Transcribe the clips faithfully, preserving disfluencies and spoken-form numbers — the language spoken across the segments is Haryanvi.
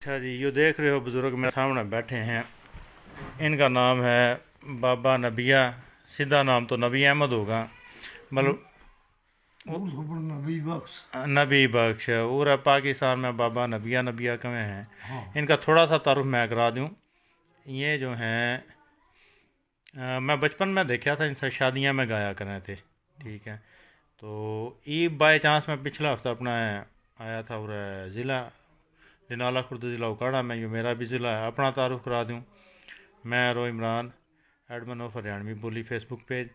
अच्छा जी, यो देख रहे हो बुजुर्ग मेरे सामने बैठे हैं, इनका नाम है बाबा नबिया। सीधा नाम तो नबी अहमद होगा, मतलब उर्फ नबी बख्श। नबी बख्श। और पाकिस्तान में बाबा नबिया, नबिया कहे हैं। हाँ। इनका थोड़ा सा तारुफ मैं करा दूँ। ये जो हैं, अ, मैं बचपन में देखा था, इनसे शादियां में गाया करें थे, ठीक है। तो ये बाय चांस मैं पिछला हफ्ता अपना आया था और ज़िला डिनाला खुर्द, ज़िला उकाड़ा में, ये मेरा भी ज़िला है। अपना तारुफ करा दूँ, मैं रो इमरान, एडमिन ऑफ हरियाणवी बोली फेसबुक पेज।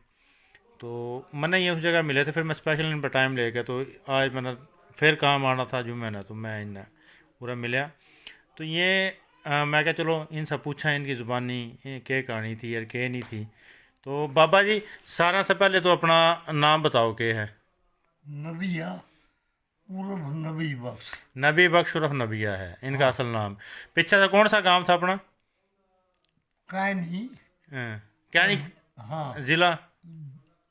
तो मैंने ये उस जगह मिले थे, फिर मैं स्पेशल इन पर टाइम लेके, तो आज मैंने फिर काम आना था जुम्मे ने, तो मैं इन्हें पूरा मिलया। तो ये, अ, मैं क्या, चलो इनसे पूछा, इनकी ज़ुबानी ये के कहानी थी यार, के नहीं थी। तो बाबा जी, सारा से पहले तो अपना नाम बताओ, के है? नबिया उर्फ नबी बख्श। नबी बख्श उर्फ नबिया है इनका असल नाम। पीछे से कौन सा गांव था अपना? कैनी। हाँ, कैनी। हाँ। जिला?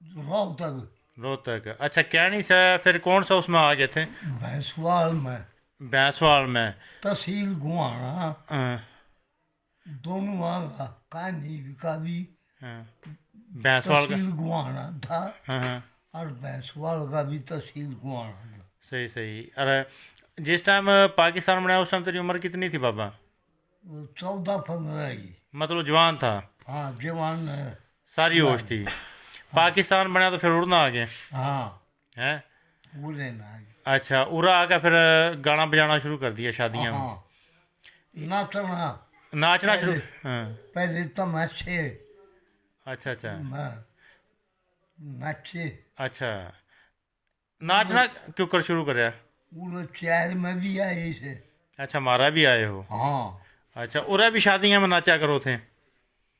रोहतक। रोहतक। अच्छा, कैनी से फिर कौन सा उसमें आ गए थे? भैंसवाल में। भैंसवाल में। तहसील गुहाना। हाँ। दोनों आगा, कान्ही का भी। हाँ। भैंसवाल का। तहसील गुहाना था। हाँ, हाँ। और भैंसवाल का भी तहसील गुहाना था। सही, सही। अरे, जिस टाइम पाकिस्तान बनाया, उस टाइम तेरी उम्र कितनी थी बाबा? वो चौदह पन्द्रह की। मतलब जवान था? हाँ, जवान है। सारी होश थी। हाँ। पाकिस्तान बना तो फिर उड़ना आ गए? हाँ। हैं? उड़े ना आ गए। अच्छा, उरा आके फिर गाना बजाना शुरू कर दिया शादियां में? हाँ। नाचना। नाचना शुरू? पहले, हाँ। पहले तमाशे। अच्छा, अच्छा। हाँ। नाचे। अच्छा। नाचना क्यों कर शुरू करया? उन शहर में भी आए से। अच्छा, मारा भी आए हो? हाँ। अच्छा, उरा भी शादियां में नाचा करो थे?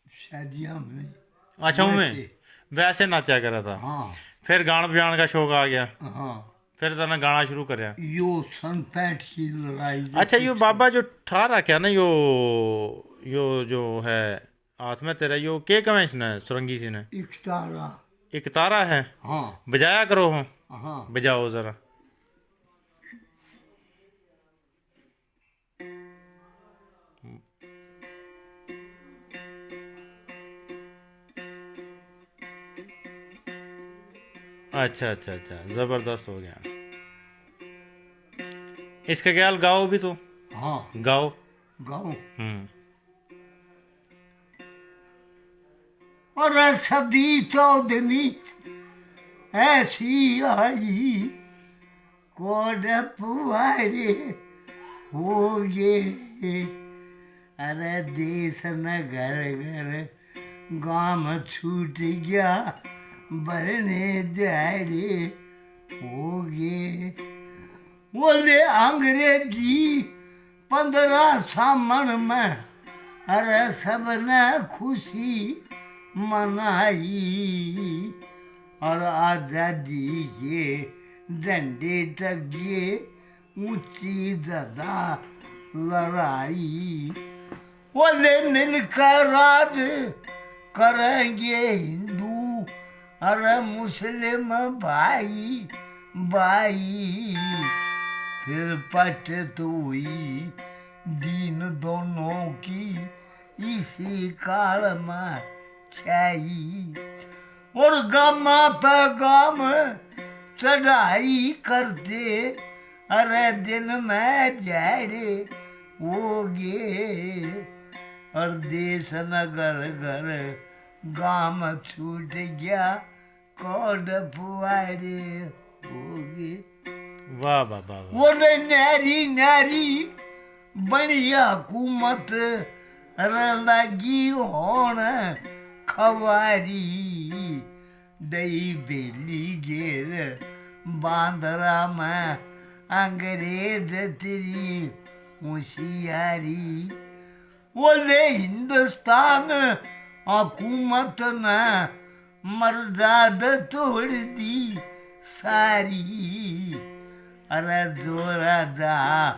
शादियां में। अच्छा, उमें? वैसे। वैसे नाचा करा था? हाँ। फिर गान बजान का शौक आ गया? हाँ। फिर तने गाना शुरू करया? यो सन पैंठ की लड़ाई जो अच्छा, यो थी। बाबा जो ठा रखा ना, यो, यो जो है, हाथ में तेरा यो के कहें इसने, सुरंगी सी ने? इकतारा। इकतारा है? हाँ। बजाया करो हो। हाँ। बजाओ जरा। अच्छा, अच्छा, अच्छा, जबरदस्त हो गया। इसके गैल गाओ भी तो। हाँ। गाओ। गाओ। हम्म। अरे सदी चौदहवीं ऐसी आई, कोड पुआरे हो गए। अरे देश न घर घर, गाम छूट गया, भरने दिहाड़े हो गए। बोले अंग्रेजी पन्द्रह सामन में, अरे सबने खुशी मनाई। और आजादी के झंडे टंगे, ऊंची ज्यादा लड़ाई। बोले मिलकर राज करेंगे हिंदू, अरे मुस्लिम भाई भाई। फिर पट तो हुई दीन दोनों की, इसी काल में छाई। और गामा पे गाम चढ़ाई करते, अरे दिन में झाड़े हो गए। और देश नगर घर गाम छूट गया, कोड पुआरे हो गए। वाह, वाह, वाह, वाह। वो रे न्यारी, न्यारी बनी हुकूमत, अरे लगी होण खवारी। दई बेली घेर बांदरा में, अंग्रेज तेरी होशियारी। बोले हिंदुस्तान हुकूमत ने मर्दाद तोड़ दी सारी। अरे जोरा जा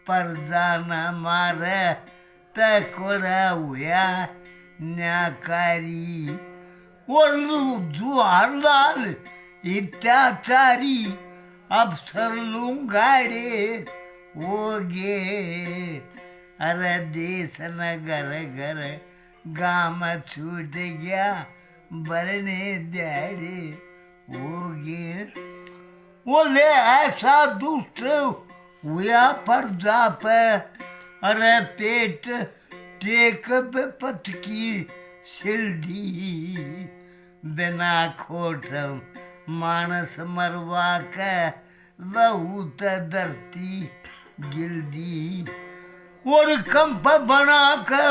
पर्दा न मारे, तै कोड़ा हुआ न्याकारी। और लू-, जवाहरलाल इत्याचारी, अफसर लूंगाड़े हो गए। अरे देश न घर घर गाम छूट गया, बरने दिहाड़े हो गए। वो ले ऐसा दुष्ट हुआ प्रजा पे, अरे पेट टेक पे पटकी सिल दी। बिना खोट मानस मरवा के बहुत धरती गिल दी। और कंप बना के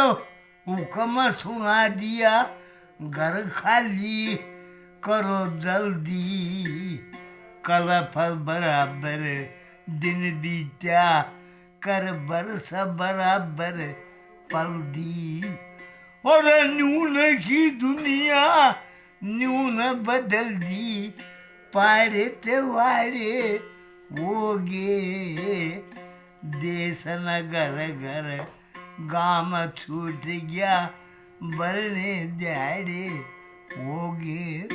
हुक्म सुना दिया, घर खाली करो जल्दी। कलफ बराबर दिन बीत्या, कर बरस बराबर पल दी। और नून की दुनिया नून बदल दी, पाड़े त्योहारे हो गए। देश न घर घर गाम छूट गया, बरने दिहाड़े हो गए।